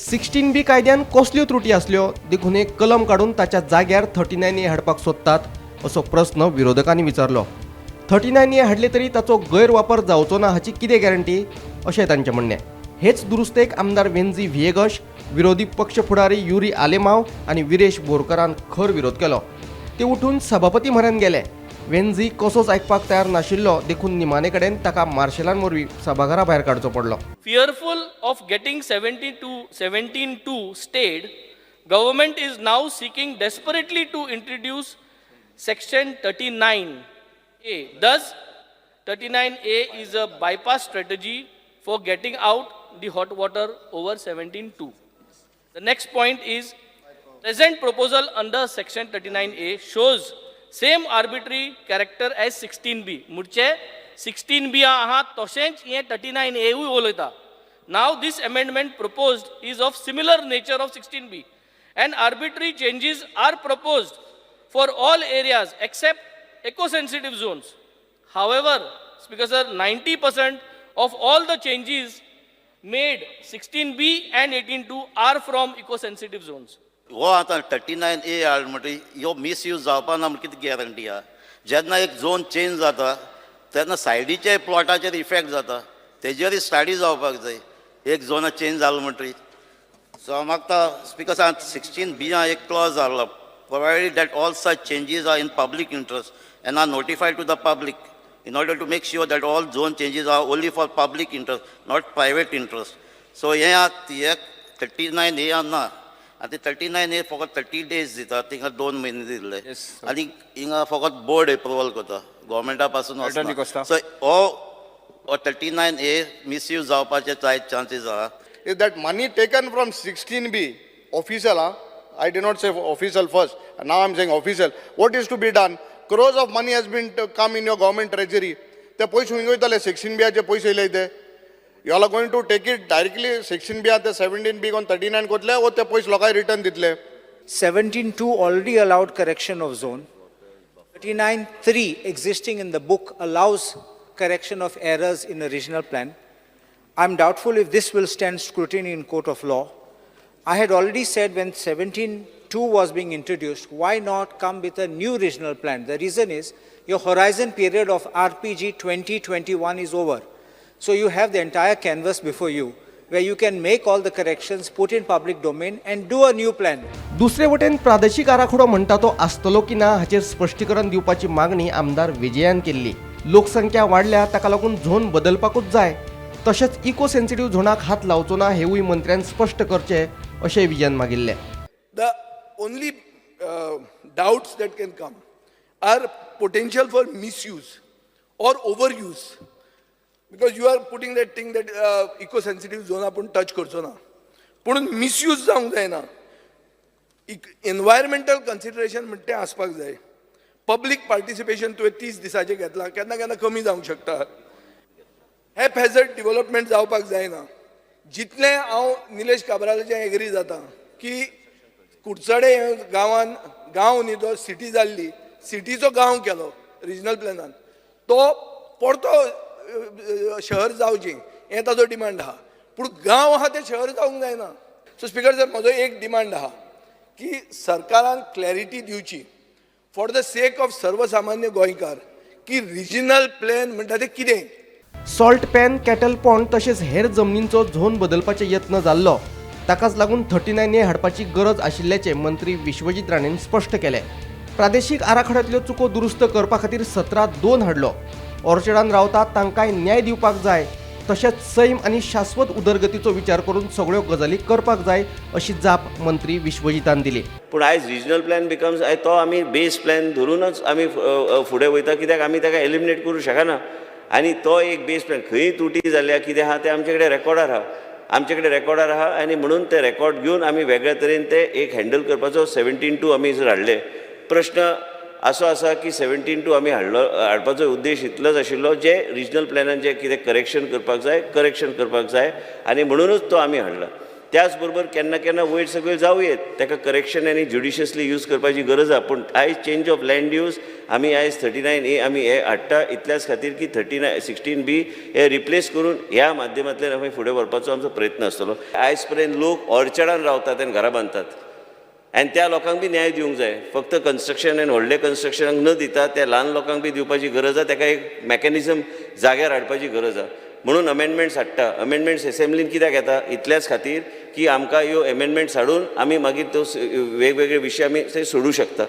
16B कायद्यान कसल्यो त्रुटी आसल्यो देखून एक कलम काडून ताच्या जाग्यार 39A हाडपाक सोदतात, असो प्रस्न विरोधकांनी विचारलो. 39A हाडले तरी ताचो गैरवापर जावचो ना हाची कितें गॅरंटी, अशें तांचें म्हणणें. हेच दुरुस्तेक आमदार वेन्झी व्हिएगश, विरोधी पक्ष फुडारी युरी आलेमाव आनी विरेश बोरकरान खर विरोध केलो. ते उठून सभापती म्हऱ्यान गेले. वेन्झी कसोच आयकपाक तयार नाशिल्लो, देखून निमाणे कडेन ताका मार्शलान वरवीं सभाघरा भायर काडचो पडलो. Fearful of getting 72 17.2 stayed, government is now seeking desperately to introduce section 39A. Thus, 39A is a bypass strategy for getting out the hot water over 17.2. The next point is, present proposal under section 39A shows same arbitrary character as 16B. म्हणजे 16B आहा तशेंच हें 39A वूय उलयता. Now this amendment proposed is of similar nature of 16B and arbitrary changes are proposed for all areas except eco-sensitive zones. However, Speaker sir, 90% of all the changes made 16B and 18.2 are from eco-sensitive zones. हो आतां 39A हाड म्हणटकीर ह्यो misuse जावपा ना म्हण कितें guarantee आहा? जेन्ना एक झोन चेंज जाता तेन्ना सायडीचे प्लॉटाचेर इफेक्ट जाता, तेजेरय स्टडी जावपाक जाय. एक झोन चेंज जालो म्हणटकीर. सो हांव मागता स्पिकर साहेब, 16B एक क्लॉज जाल्लो, provided that all such changes are in public interest and are notified to the public in order to make sure that all zone changes are only for public interest, not private interest. So हें आत हे 39A ना. आनी 39A फकत 30 days दिता. थिंगा 2 म्हयने दिल्ले आनी हिंगा फकत बोर्ड एप्रुवल करता, गोवोरमेंटा पासून. Attorney Costa. सो हो 39A misuse जावपाचे जायत चान्सीस आहा. Is that money taken from 16B, official, huh? I did not say official first, now I'm saying official. What is to be done? Crores of money has been to come in your government treasury. ते पयशे खंय वयतले? 16Bयाचे पयशे येयले ते you are going to take it directly 16Bया ते 17B कोन 39 कोतले वो ते पयशे लोकांक रिटर्न दितले. 17.2 already allowed correction of zone. 39.3 existing in the book allows correction of errors in a regional plan. I'm doubtful if this will stand scrutiny in court of law. I had already said when 17.2 was being introduced, why not come with a new regional plan? The reason is your horizon period of RPG 2021 is over. So you have the entire canvas before you where you can make all the corrections, put in public domain and do a new plan. दुसरे वटेन प्रादेशीक आराखडो म्हणटा तो आसतलो की ना हाचेर स्पश्टीकरण दिवपाची मागणी आमदार विजयान केल्ली. लोकसंख्या वाडल्या, ताका लागून झोन बदलपाकूच जाय, तशेंच इको सेन्सिटीव झोनाक हात लावचो ना हेवूय मंत्र्यान स्पश्ट करचें, अशें विजयान मागिल्लें. The only doubts that can come are potential for misuse or overuse, because you are putting that thing that eco-sensitive zone आपूण टच करचो ना, पूण मिसयूज जावंक जायना. एनवायरमेंटल कन्सिडरेशन म्हणटा तें आसपाक जाय. पब्लीक पार्टिसिपेशन तुवें 30 दिसाचें घेतलां, केन्ना केन्ना कमी जावंक शकता. हॅपहॅझर्ड डिवलपमेंट जावपाक जायना. जितलें हांव निलेश काब्रालाचें एग्री जाता की कुडचडे गांवान गांव न्ही, तो सिटी जाल्ली, सिटीचो गांव केलो रिजनल प्लॅनान, तो परतो शहर जावचें हें ताजो डिमांड आहा, पूण गांव आहा तें शहर जावंक जायना. सो स्पिकर सर, म्हजो एक डिमांड आहा की सरकारान क्लॅरिटी दिवची फॉर the sake of सर्वसामान्य गोंयकार की रिजनल प्लॅन म्हणटा तें कितें. सॉल्ट पॅन, कॅटल पॉन्ड तशेंच हेर जमनींचो झोन बदलपाचे यत्न जाल्लो, ताकाच लागून 39A हाडपाची गरज आशिल्ल्याचें मंत्री विश्वजीत राणेन स्पश्ट केलें. प्रादेशीक आराखड्यांतल्यो चुको दुरुस्त करपा खातीर 17(2) हाडलो. ऑर्चर्डान रावतात तांकांय न्याय दिवपाक जाय, तशेंच सैम आनी शाश्वत उदरगतीचो विचार करून सगळ्यो गजाली करपाक जाय, अशी जाप मंत्री विश्वजितान दिली. पूण आयज रिजनल प्लॅन बिकम्स तो आमी बेस प्लॅन धरूनच आमी फुडें वयता, कित्याक आमी ताका एलिमिनेट करूं शकना. आनी तो एक बेस प्लॅन खंय त्रुटी जाल्या, कितें आहा, तें आमचे कडेन रेकॉर्डार आहा, आमचे कडेन रेकॉर्डार आहा. आनी म्हणून ते रेकॉर्ड घेवन आमी वेगळ्या तरेन ते एक हँडल करपाचो 17(2) आमी हाडले. प्रश्न असो आसा की 17(2) आमी हाडलो, हाडपाचो उद्देश इतलोच आशिल्लो, जे रिजनल प्लॅनान जे कितें करेक्शन करपाक जाय, करेक्शन करपाक जाय, आनी म्हणुनूच तो आमी हाडला. त्या त्याच बरोबर केन्ना केन्ना वयर सकयल जावं येत, ताका करेक्शन आनी ज्युडिशियसली यूज करपाची गरज आहा. पूण आयज चेंज ऑफ लँड यूज आमी आयज 39A आमी हे हाडटा इतल्याच खातीर की 39 16B हे रिप्लेस करून ह्या माध्यमांतल्यान आमी फुडें व्हरपाचो आमचो प्रयत्न आसतलो. आयज पर्यंत लोक ऑर्चर्डान रावतात आनी घरां बांदतात आनी त्या लोकांक बी न्याय दिवंक जाय. फक्त कन्स्ट्रक्शन आनी व्हडले कन्स्ट्रक्शनाक न दिता त्या ल्हान लोकांक बी दिवपाची गरज आहा. ताका एक मॅकॅनिजम जाग्यार हाडपाची गरज आहा म्हणून अमेंडमेंट्स हाडटा. अमेंडमेंट्स एसेंब्लीन कित्याक येता? इतल्याच खातीर की आमकां ह्यो अमेंडमेंट्स हाडून आमी मागीर त्यो वेगवेगळे विशय आमी ते सोडूं शकता.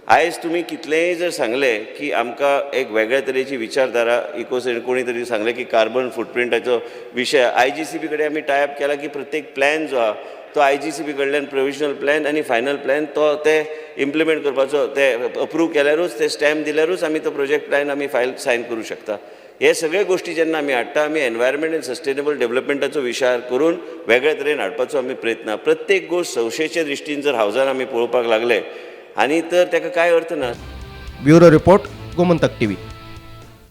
आयज तुमी कितलेंय जर सांगलें की आमकां एक वेगळ्या तरेची विचारधारा इको, कोणी तरी सांगलें की कार्बन फुटप्रिंटाचो विशय, आय जी सी बी कडेन आमी टायअप केला की प्रत्येक प्लॅन जो आहा तो आय जी सी बी कडल्यान प्रोविजनल प्लॅन आनी फायनल प्लॅन तो ते इम्प्लिमेंट करपाचो, ते अप्रूव केल्यारूच, ते स्टॅम्प दिल्यारूच आमी तो प्रोजेक्ट प्लॅन आमी फायल सायन करूं शकता. हे सगळे गोश्टी जेन्ना आमी हाडटा, आमी एनवायरमेंट आनी सस्टेनेबल डेवलपमेंटाचो विचार करून वेगळे तरेन हाडपाचो आमी प्रयत्न. प्रत्येक गोश्ट संशयेच्या दृश्टीन जर हावजान आमी पळोवपाक लागले आनी तर ताका कांय अर्थ ना. Bureau report, Gomantak TV.